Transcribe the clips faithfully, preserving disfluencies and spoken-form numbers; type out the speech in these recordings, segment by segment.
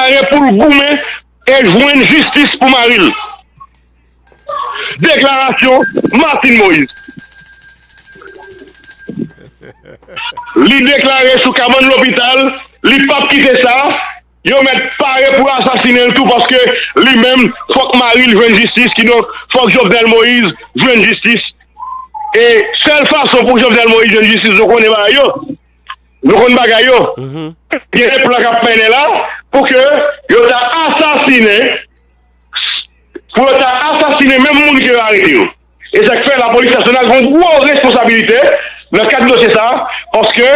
e pou l goumen e jwenn jistis pou mari l. Deklarasyon Martine Moïse. Li deklare sou kabann lopital, li p ap kite sa. Yo mèt pare pou asasinen l tou, paske li menm, fòk mari l jwenn jistis, kidonk fòk Jovenel Moïse jwenn jistis. E sèl fason pou Jovenel Moïse jwenn jistis, nou konnen bagay yo. Nou konn bagay yo. Gen plan k ap mennen la pou ke yo ta asasinen, pou yo ta asasinen menm moun ke yo arete yo. E sa k fè lapolis nasyonal gen yon gwo responsabilite nan kad dosye sa a, paske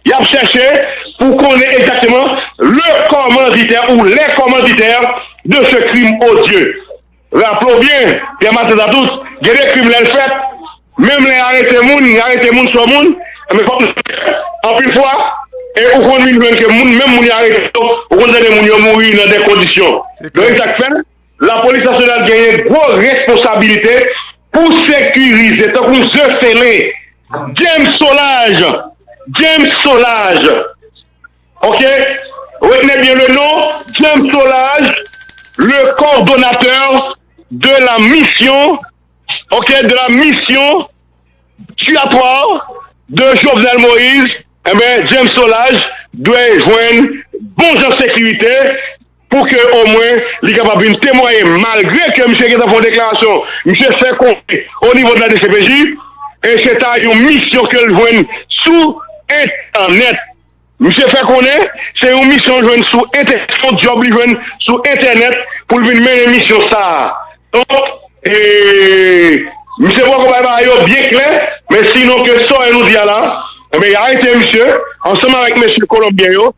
y ap chèche pou konnen egzakteman le kòmanditè ou les commanditaires de ce crime odieux. Raple w byen, Pierre Martin Tatout, gen de krim lè l fèt, menm lè y arete moun, y arete moun sou moun, men fòk nou, anpil fwa, e ou konn vin jwenn ke moun, menm moun y arete yo, ou konn tande moun yo mouri nan de kondisyon. Donk, e sa k fè, lapolis nasyonal genyen gwo responsabilite pou sekirize, tankou m ze sele, James Solages, James Solages, ok, retenez bien le nom, James Solages, le coordonnateur de la mission, ok, de la mission tuatoire de Jovenel Moïse, enben, James Solages dwe jwenn bon jan sekirite pou ke omwen li kapab vin temwaye, malgre ke misye gentan fè yon deklarasyon, misye fè konnen o nivo de la D C P J, e se ta yon misyon ke l jwenn sou entènèt. Misye fè konnen se yon misyon l jwenn sou entè-, se yon djòb li jwenn sou entènèt pou l vin mennen misyon sa a. Donk, e, misye poko bay bagay yo byen klè, men sinon ke sa nou di a la, enben, y arete misye ansanm avèk mesye kolonbyen yo,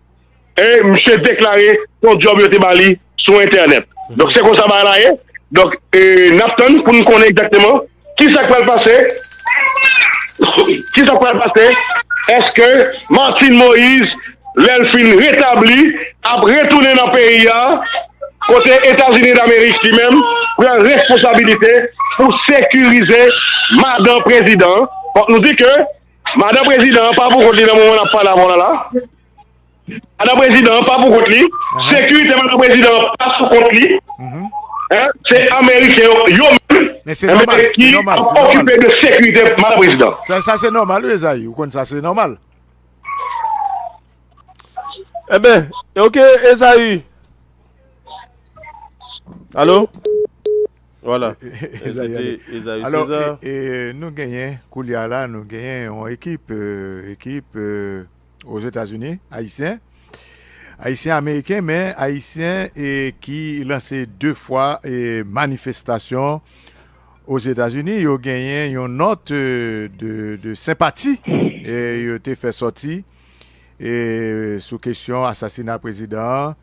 e misye deklare se yon djòb yo te ba li sou entènèt. Donk, se konsa bagay la ye. Donk, e, n ap tann pou n konnen egzakteman ki sa k pral pase, ki sa k pral pase, èske Martine Moïse, lè l fin retabli, ap retounen nan peyi a, kote Etazini Damerik li menm pran responsabilite pou sekirize madan prezidan an. Fòk nou di ke madan prezidan an pa pou kont li nan moman n ap pale avè w la la. Madan prezidan an pa pou kont li. Sekirite madan prezidan an pa sou kont li. Hein? Se Ameriken yo, yo menm, men se nòmal, ki ap okipe de sekirite madan prezidan. Sa, sa se nòmal, wi, Ezayi. Ou konn sa, se nòmal. Enben, ok, Ezayi. Alo? Vwala. Ezayi, Ezayi César. E, e, nou genyen, koulye a la, nou genyen yon ekip, e, ekip, e, Ozetazini, ayisyen, ayisyen ameriken, men ayisyen, e, ki lanse de fwa, e, manifestasyon Ozetazini. Yo genyen yon nòt, e, de, de senpati, e, yo te fè sòti, e, sou kesyon asasina prezidan an,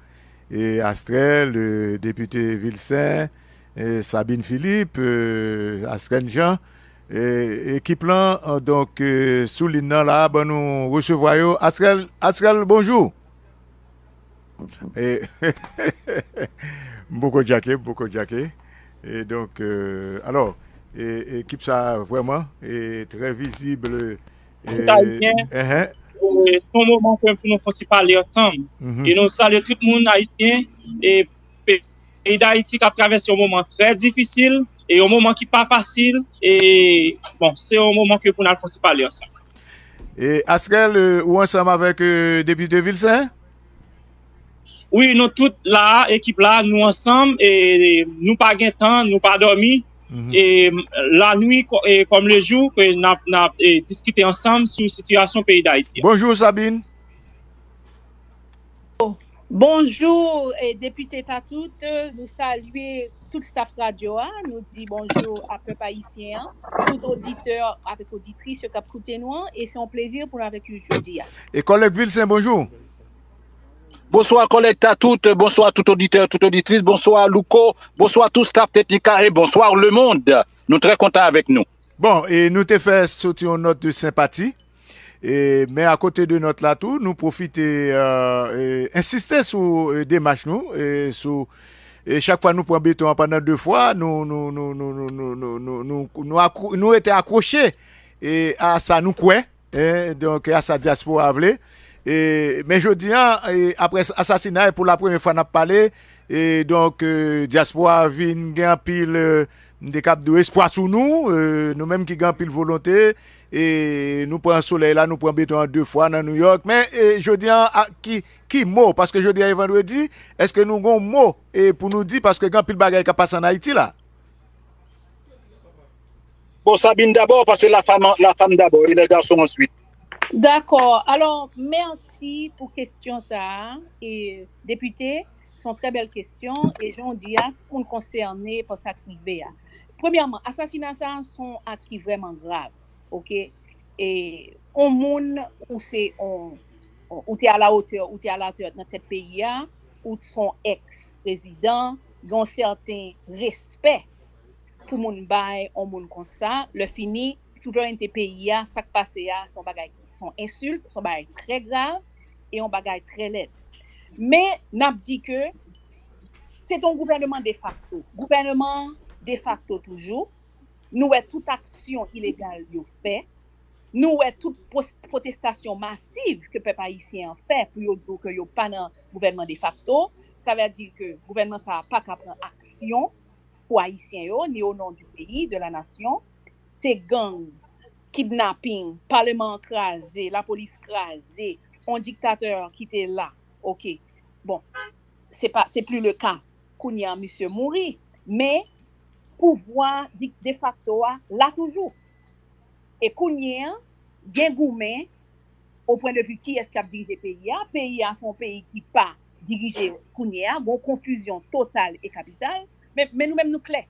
e, Astrèl, e, depite Vilsen, e, Sabine Philippe, e, Astrèl Jean, e, ekip lan, e, donk, e, sou liy nan la, ban nou resevwa yo. Astrèl, Astrèl, bonjou. E, m poko djake, m poko djake. E donk, e, alò, e, ekip sa vrèman, e, trè vizib, e, Tout Ayisyen, e, se yon moman ke pou nou fè yon ti pale ansanm. E nou salye tout moun ayisyen, e peyi Dayiti k ap travèse yon moman trè difisil, e yon moman ki pa fasil, e, bon, se yon moman ke pou n al fè yon ti pale ansanm. E Astrèl, e, ou ansanm avèk, e, depite Vilsen? Wi, nou tout la, ekip la, nou ansanm, e nou pa gen tan, nou pa dòmi. E lanwi, kò-, e kòm lejou, ke n ap, n ap, e, diskite ansanm sou sitiyasyon peyi Dayiti a. Bonjou, Sabine. Bonjou, e, depite Tatout, nou salye tout staf radyo a, nou di bonjou a pèp ayisyen an, tout oditè avèk oditris yo k ap koute nou an, e se yon plezi pou nou avèk yo jodi a. E kòlèg Vilsen, bonjou. Bonswa kòlèg Tatout, bonswa tout oditè, tout oditris, bonswa Louko, bonswa tout staf teknik la, e bonswa lemonn. Nou trè kontan avèk nou. Bon, e nou te fè soti yon nòt de senpati, e, men akote de nòt la tou, nou pwofite, e, e, ensiste sou, e, demach nou, e, sou, e chak fwa nou pran beton an pandan de fwa, nou, nou, nou, nou, nou, nou, nou, nou, nou, nou akwo-, nou rete akwoche, e, a sa nou kwè, e, donk, a sa dyaspora vle, E, men jodi a, e, apre asasinay, pou la premyè fwa n ap pale, e, donk, e, dyaspora vin gen anpil, e, m te kab di w espwa sou nou, e, nou menm ki gen anpil volonte, e, nou pran solèy la, nou pran beton an de fwa nan New York. Men, e, jodi a, a, ki, ki mo, paske jodi a e vandredi, èske nou gen yon mo, e, pou nou di, paske gen anpil bagay k ap pase ann Ayiti la? Bon, Sabine dabò, paske la femme, la femme d'abord et les garçons ensuite. Dakò. Alò, mèsi pou kesyon sa a. E, depite, se yon trè bèl kesyon. E jan w di a, tout moun konsène pa sa k rive a. Premyèman, asasina sa a se yon ak ki vrèman grav. Oke? E, yon moun, ou se yon, ou te alawotè, ou te alatè nan tèt peyi a, ou se yon èks prezidan, gen yon sèten respè pou moun bay yon moun konsa. Lè fini, souverènte peyi a, sa k pase a, se yon bagay, se yon ensilt, se yon bagay trè grav e yon bagay trè lèd. Men, n ap di ke se te yon gouvèneman defakto. Gouvèneman defakto toujou. Nou wè tout aksyon ilegal yo fè. Nou wè tout pwotestasyon masiv ke pèp ayisyen an fè pou yo di w ke yo pa nan gouvènman defakto. Sa vle di ke gouvènman sa a pa ka pran aksyon pou Ayisyen yo, ni o non di peyi, de la nasyon. Se gang, kidnaping, paleman an kraze, lapolis kraze, on diktatè ki te la. Oke. Bon, se pa, se pli le ka. Kounye a, misye mouri. Men, pouvwa defakto a la toujou. E kounye a, gen goumen o pwen de vi kiyès k ap dirije peyi a. Peyi a se yon peyi ki pa dirije kounye a, gen yon konfizyon total e kapital. Men, men nou menm nou klè.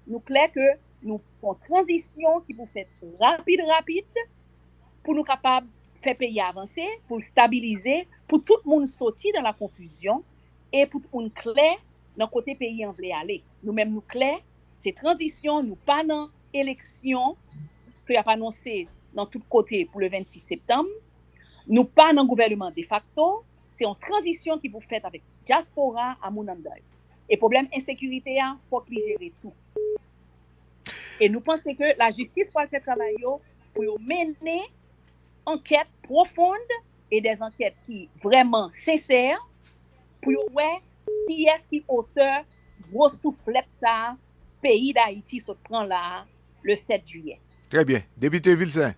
Nou klè ke nou se yon tranzisyon ki pou fèt rapid rapid pou nou kapab fè peyi a avanse, pou l stabilize, pou tout moun soti nan la konfizyon e pou tout moun klè nan kote peyi an vle ale. Nou menm nou klè, se tranzisyon, nou pa nan eleksyon ke y ap anonse nan tout kote pou le vennsis septanm. Nou pa nan gouvèneman defakto, se yon tranzisyon ki pou fèt avèk dyaspora a moun anndan yo. E pwoblèm ensekirite a, fòk li jere tou. E nou panse ke lajistis pral fè travay yo pou yo mennen ankèt pwofond e dè ankèt ki vrèman sensè pou yo wè kiyès ki otè gwo souflèt sa a peyi Dayiti sot pran la a le sèt jiyè. Trè byen. Depite Vilsen.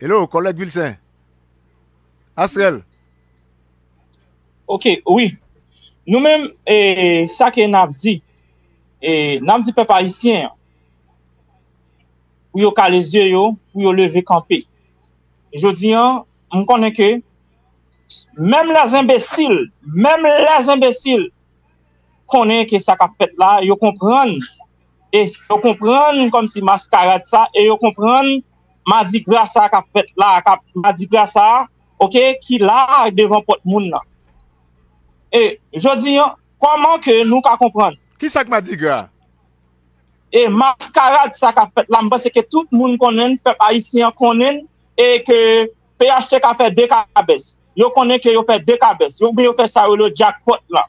Hello, kòlèg Vilsen. Astrèl. Ok, wi. Nou menm, e, sa ke n ap di, e, n ap di pèp ayisyen an, pou yo kale zye yo, pou yo leve kanpe. Jodi an, m konnen ke menm lèzenbesil, menm lèzenbesil konnen ke sa k ap fèt la, yo konprann. E yo konprann kòmsi maskarad sa, e yo konprann madigra sa k ap fèt la, k ap, madigra sa, oke, ki la devan pòt moun nan. E jodi an, kòman ke nou ka konprann? Ki sa k madigra? E maskarad sa k ap fèt la, m panse ke tout moun konnen, pèp ayisyen an konnen, e ke P H T K fè de kabès. Yo konnen ke yo fè de kabès, oubyen yo fè sa yo rele jackpot la.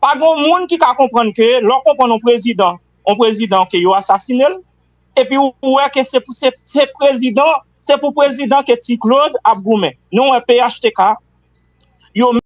Pa gen moun ki ka konprann ke lè w konprann yon prezidan, yon prezidan ke yo asasine l, epi ou wè ke se pou se, se prezidan, se pou prezidan ke Ti Claude ap goumen. Nou wè P H T K, yo